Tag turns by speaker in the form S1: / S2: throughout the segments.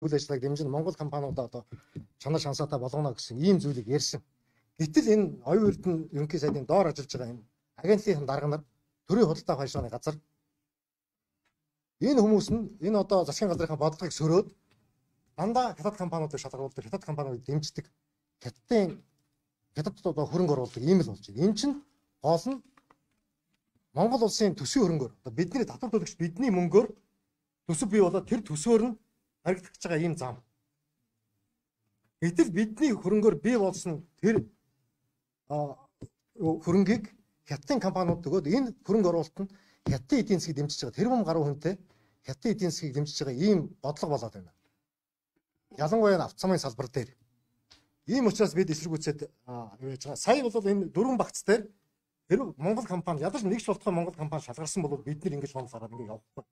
S1: Үйл ажиллагааг дэмжин Монгол компаниудаа одоо чанар шансаатай болгоно гэсэн ийм зүйлийг ярьсан. Гэтэл энэ Оюун Эрдэнэ ерөнхий сайдын доор ажиллаж байгаа энэ агентлагийн дарга нар, төрийн худалдаа авах ажиллагааны газар энэ хүмүүс нь энэ одоо засгийн газрынхаа бодлогыг сөрөөд дандаа хятад компаниудыг шалгаруулдаг, хятад компаниудыг дэмждэг, хятадд одоо хөрөнгө оруулдаг ийм л болж байна. Энэ чинь гол нь Монгол улсын төсвийн хөрөнгөөр, одоо бидний татвар төлөгч бидний мөнгөөр төсөв бий болоод тэр төсөөр нь харагдах гэж байгаа ийм зам. Гэтэл бидний хөрөнгөөр бий болсон тэр хөрөнгийг хятадын компаниуд өгөөд энэ хөрөнгө оруулалт нь хятадын эдийн засгийг дэмжиж байгаа, тэрбум гаруй хүнтэй хятадын эдийн засгийг дэмжиж байгаа ийм бодлого болоод байна. Ялангуяа авто замын салбар дээр. Ийм учраас бид эсэргүүцээд юу яаж байгаа. Сая бол энэ дөрвөн багц дээр тэр Монгол компани ядаж нэг ч болтгой Монгол компани шалгарсан бол бид нэр ингэж хонол гараад ингэ явахгүй.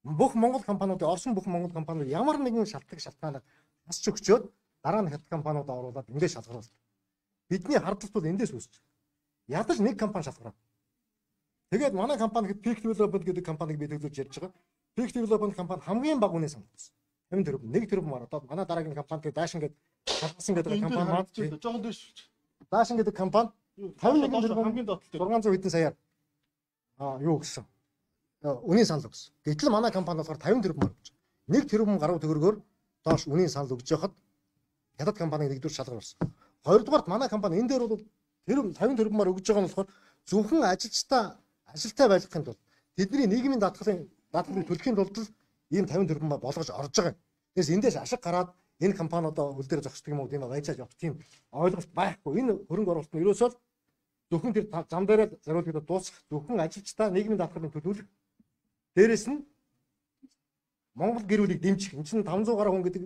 S1: Бүх Монгол компаниудын орсон бүх Монгол компаниуд ямар нэгэн шалтгаан шалтгаанаар хасч өгчөөд дараа нь хятад компаниудаа оруулаад ингэ шалгаруулдаг. Бидний хардлагт бол эндээс үүсэж байна. Ядаж нэг компани шалгараа. Тэгээд манай компани хэд Peak Development гэдэг компаниг би төлөөлж ярьж байгаа. Peak Development компани хамгийн бага үнэ сонгосон. 50 тэрбум, 1 тэрбумаар одоо манай дараагийн компани гэдэг Даашин гэдэг шалгарсан гэдэг компани маань
S2: жоохон дэш.
S1: Даашин гэдэг компани 51 тэрбум
S2: хамгийн доод тал
S1: 600 хэдэн саяар юу гэсэн. Үнийн санал өгсөн. Гэтэл манай компани болохоор 50 тэрбумаар өгч. 1 тэрбум гаруй төгрөгөөр доош үнийн санал өгж яхад хятад компаниг нэгдүгээр шалгарсан. Хоёрдугаарт манай компани энэ дээр бол тэр 50 тэрбумаар өгж байгаа нь болохоор зөвхөн ажилчдаа ажилтай байлгахын тулд тэдний нийгмийн даатгалыг төлөхийн тулд ийм 50 тэрбумаар болгож орж байгаа юм. Тэгээс эндээс ашиг гараад энэ компани одоо хөл дээр зогсдог юм уу тийм баяжаад явах тийм ойлголт байхгүй. Энэ хөрөнгө оруулалт нь ерөөсөө зөвхөн тэр зам дээрээ зориулагдаад дуусах, зөвхөн ажилчдаа нийгмийн даатгалыг төлөвлөх. Дээрээс нь Монгол гэр бүлийг дэмжих. Энд чинь 500 гаруй хүн гэдэг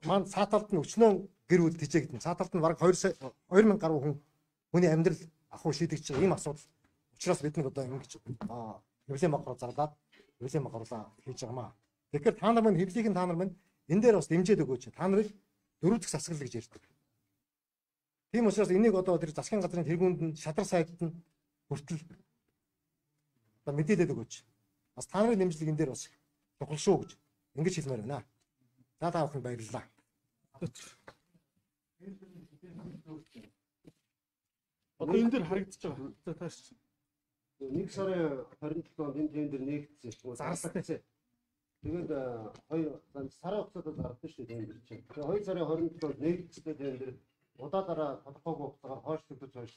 S1: маань цааталд нь өчнөө гэр бүл тэжээгдэн. Цааталд нь бараг 2000 гаруй хүн хүний амьдрал ахуй шийдэгч байгаа ийм асуудал. Учраас бид нэг одоо ингэж хэвлэлийн баг руу зарлаад хэвлэлийн баг оруулаа хийж байгаа маа. Тэгэхээр та нар минь хэвлэлийн та нар минь энэ дээр бас дэмжиж өгөөч. Та нарыг дөрөв дэх засаглал гэж ярьдаг. Тийм учраас энийг одоо тэр засгийн газрын тэргуунд нь шадар сайдд нь хүртэл одоо мэдээлээд өгөөч. Бас та нарын дэмжлэг энэ дээр бас чухал шүү гэж ингэж хэлмээр байна. За та бүхэнд баярлалаа.
S2: Одоо энэ дээр харагдаж байгаа. За тааш.
S3: 1 сарын 27-нд энэ тендер нэгдсэн.
S2: Зарлагдсан.
S3: Тэгээд 2 сарын хугацаанд зарласан шүү дээ тендер чинь. Тэгээд 2 сарын 27-нд нэгдсэн тендер удаа дараа тодорхойгүй хугацаагаар хойшлогдож хойш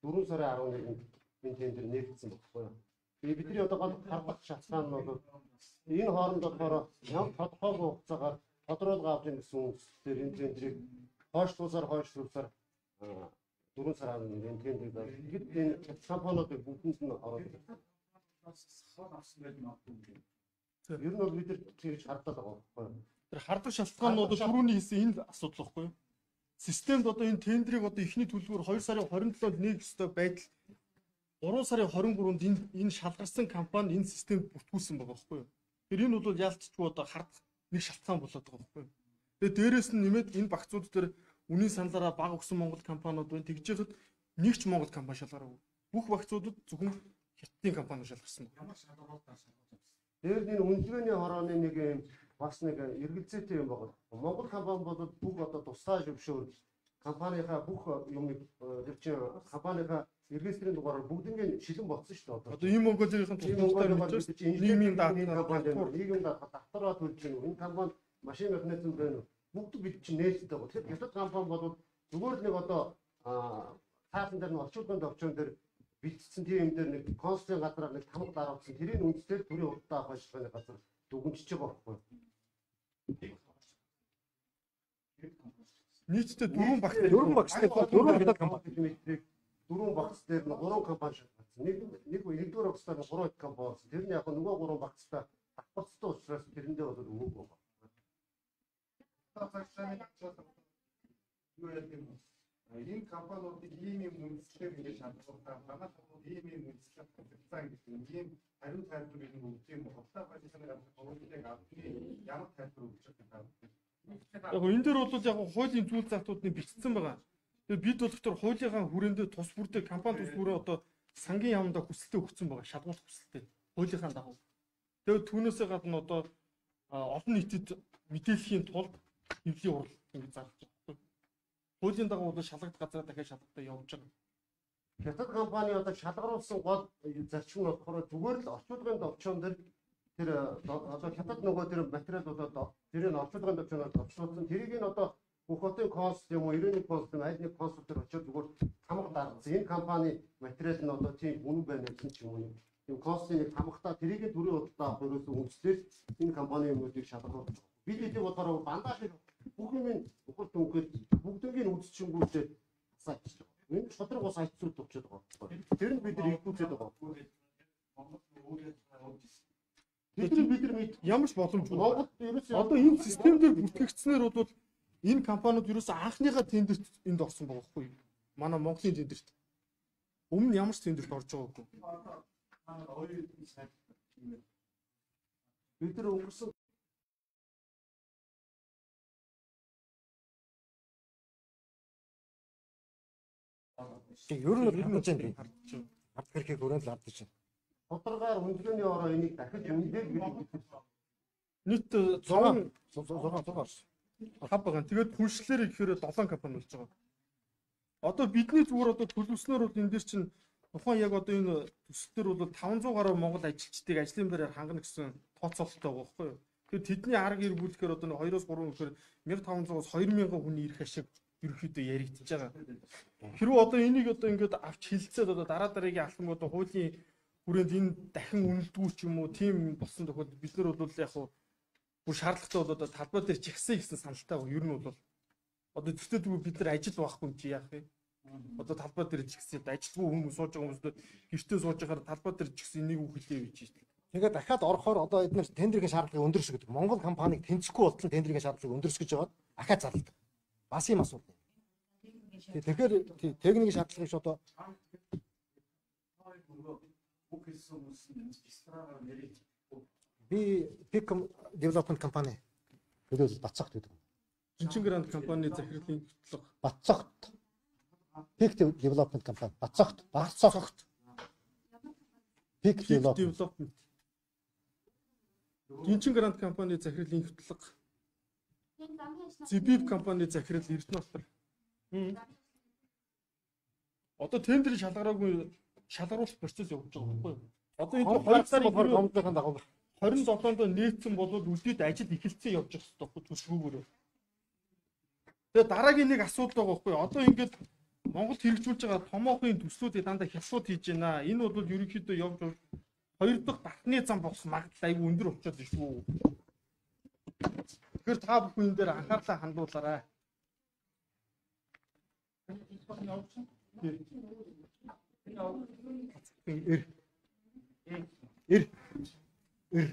S3: 4 сарын 11-нд энэ тендер нэгдсэн багхгүй юу. Тэгээд бидний одоо гол хардах шалтгаан нь бол энэ хооронд болохоор ямар тодорхойгүй хугацаагаар тодруулга авч ийн гэсэн үндсээр энэ тендрийг хойшлуулсаар 4 сарын 11-нд энэ тендрийг тэгэд энэ компаниудыг бүгдэнд нь ороод ер нь бол бид нар тэгж хардаад байгаа байхгүй юу.
S2: Тэр хардах шалтгаан нь одоо түрүүний хийсэн энэ асуудал байхгүй юу? Системд одоо энэ тендрийг одоо эхний төлөвлөгөөр 2 сарын 27-нд нээх ёстой байдал 3 сарын 23-нд энэ шалгарсан компани энэ системд бүртгүүлсэн байгаа байхгүй юу? Тэр энэ бол яалтчгүй одоо хардах нэг шалтгаан болоод байгаа байхгүй юу? Тэгээ дээрэс нь нэмээд энэ багцууд дээр үнийн саналаараа бага өгсөн Монгол компаниуд байна. Тэгж яхад нэг ч Монгол компани шалгараагүй. Бүх багцуудад зөвхөн хятадын компаниуд шалгарсан байна.
S4: Ямар шалгаруултаар шалгуулж авсан?
S3: Тэр энэ үнэлгээний хорооны нэг юм бас нэг эргэлзээтэй юм байна. Монгол компани бол бүх одоо тусдаа зөвшөөрөл компанийнхаа бүх юмыг тэр чинь компанийнхаа регистрийн дугаараар бүгднийг шилэн ботсон шүү дээ одоо.
S2: Одоо ийм Монголын тусдаа нийгмийн даатгал,
S3: нийгмийн даатгал давтараа төлж гэнэ. Энэ компани машин механизм байна уу? Бүгд бид чинь нээлттэй байгаа. Тэгэхээр хятад компани бол зүгээр л нэг одоо цаасан дээр нь орчуулгын товчон дээр бэлдсэн тийм юм дээр нэг консулын газраар нэг тамга даруулсан. Тэрийн үндсээр төрийн худалдаа авах ажиллагааны газар дүгнжиж байгаа байхгүй юу?
S2: Нийтдээ дөрвөн багц
S1: дөрвөн багцтай дөрвөн хятад компани
S3: дөрвөн багц дээр нь 3 компани шалгарсан. Нэг нэгдүгээр багцтай нь 3 компани болсон. Тэр нь яг нөгөө 3 багцтай давхарцтай учраас тэрэндээ бол өгөөгүй байна.
S4: Юу яа гэм энэ компаниудыг ийм ийм үндслээр ингэж шалгуулсан. Манай компаниуд ийм ийм үндслээр хангацсан гэдэг ийм хариу тайлбар нэг өгч юм. Худалдаа ажиллагааны газар хуулийг авдны ямар тайлбар өгч байгаа юм бэ?
S2: Яг энэ дээр бол яг хуулийн зүйл заатуудны бичсэн байгаа. Тэгээ бид бол тэр хуулийнхаа хүрээндээ тус бүрдээ компани тус бүрээ одоо сангийн яамдаа хүсэлтээ өгсөн байгаа. Шалгуулах хүсэлтээ хуулийнхаа дагуу. Тэгээ түүнээсээ гадна одоо олон нийтэд мэдээлэхийн тулд хэвлэлийн хурал ингэж зарлаж байгаа байхгүй. Хуулийн дагуу бол шалгагдах газараа дахиад шалгалтаа явж байгаа.
S3: Хятад компани одоо шалгаруулсан гол зарчим нь болохоор зүгээр л орчуулгын товчон дээр тэр одоо хятад нөгөө тэр материалуудад тэрийг орчуулгын товчоноор товчлуулсан. Тэрийг нь одоо бүх хотын консул юм уу, 91 консул юм аль нэг консул дээр очиод зүгээр тамга даргасан. Энэ компани материал нь одоо тийм үнэн байна гэсэн ч юм уу. Тийм консулын нэг тамгатаа тэрийг нь төрийн худалдаа авах ерөөсөө үндслээр энэ компани юмнуудыг шалгаруулж байгаа. Бид эдийг болохоор бандаа шиг бүх юм ухал түнхэд бүгднийг үзчихэнгүүтээ асаачиж байгаа. Энэ шудраг ус айцсууд төвчөд байгаа байхгүй. Тэр нь бид нар игдүүцээд байгаа. Бид нар мэд
S2: ямар ч боломжгүй.
S3: Монгол ерөөсөө
S2: одоо энэ систем дээр бүртгэгдснээр бол энэ компаниуд ерөөсөө анхныхаа тендерт энд орсон байгаа байхгүй юу? Манай Монголын тендерт. Өмнө ямар ч тендерт орж байгаагүй.
S3: Бид нар өнгөрсөн
S1: Ер нь бол хардаж байна. Хардах хэрхийг өрөөнд л хардаж байна.
S3: Тодорхой үнэлгээний ороо энийг дахиж үнэлээ гэдэг.
S2: Нийт 6
S1: 6 орсон.
S2: 5 байгаа. Тэгээд түншлэлээр гэхээр 7 компани болж байгаа. Одоо бидний зүгээр одоо төлөвлөснөөр бол энэ дэр чинь тухайн яг одоо энэ төсөл төр бол 500 гаруй монгол ажилчдыг ажлын байраар хангана гэсэн тооцоололтой байгаа байхгүй юу? Тэгэхээр тэдний арга эргүүлэхээр одоо 2-3 гэхээр 1500-аас 2000 хүний эрх ашиг ерөнхийдөө яригдчихэж байгаа. Хэрвээ одоо энийг одоо ингээд авч хилцээд одоо дараа дараагийн алхам одоо хуулийн хүрээнд энэ дахин үнэлдэггүй ч юм уу тийм болсон тохиолдолд бид нар бол яг хуу бүр шаардлагатай бол одоо талбай дээр чигсэн гэсэн саналтай байгаа. Ер нь бол одоо төсөөдгүй бид нар ажил байхгүй юм чи яах вэ? Одоо талбай дээр чигсэн ажилгүй хүмүүс сууж байгаа хүмүүс гэртээ сууж байхаар талбай дээр чигсэн энийг үхэлээ гэж байна.
S1: Тэгээд дахиад орохоор одоо эдгээр тендерийн шаардлагыг өндөрсгөдөг. Монгол компаниг тэнцэхгүй болтол тендерийн шаардлагыг өндөрсгөж яваад ахаад залдаг. Бас юм асуудал. Тэгэхээр техникийн шаардлагыг ч одоо би Peak Development Company гэдэг Батцогт гэдэг.
S2: Жинчин Гранд компани захирлын хөтлөх
S1: Батцогт. Peak Development Company Батцогт, Батцогт. Peak
S2: Development. Жинчин Гранд компани захирлын хөтлөх. Зибиб компани захирал Эрдэнэбатар. Одоо тендерийн шалгараагүй шалгаруулах процесс явуулж байгаа байхгүй юу? Одоо энэ 2 сарын
S1: компанийн дагуу
S2: 27-нд нээсэн бол үлдээд ажил эхэлсэн явж явах хэрэгтэй байхгүй түлшгүүгээр. Тэгээ дараагийн нэг асуудал байгаа байхгүй юу? Одоо ингээд Монголд хэрэгжүүлж байгаа томоохон төслүүдийг дандаа хялсууд хийж байна. Энэ бол ерөнхийдөө явж хоёр дахь батны зам болох магадлал айгүй өндөр болчиход байна шүү. Тэгэхээр та бүхэн энэ дээр анхаарлаа хандуулаарай.
S1: Эр. Эр. Эр.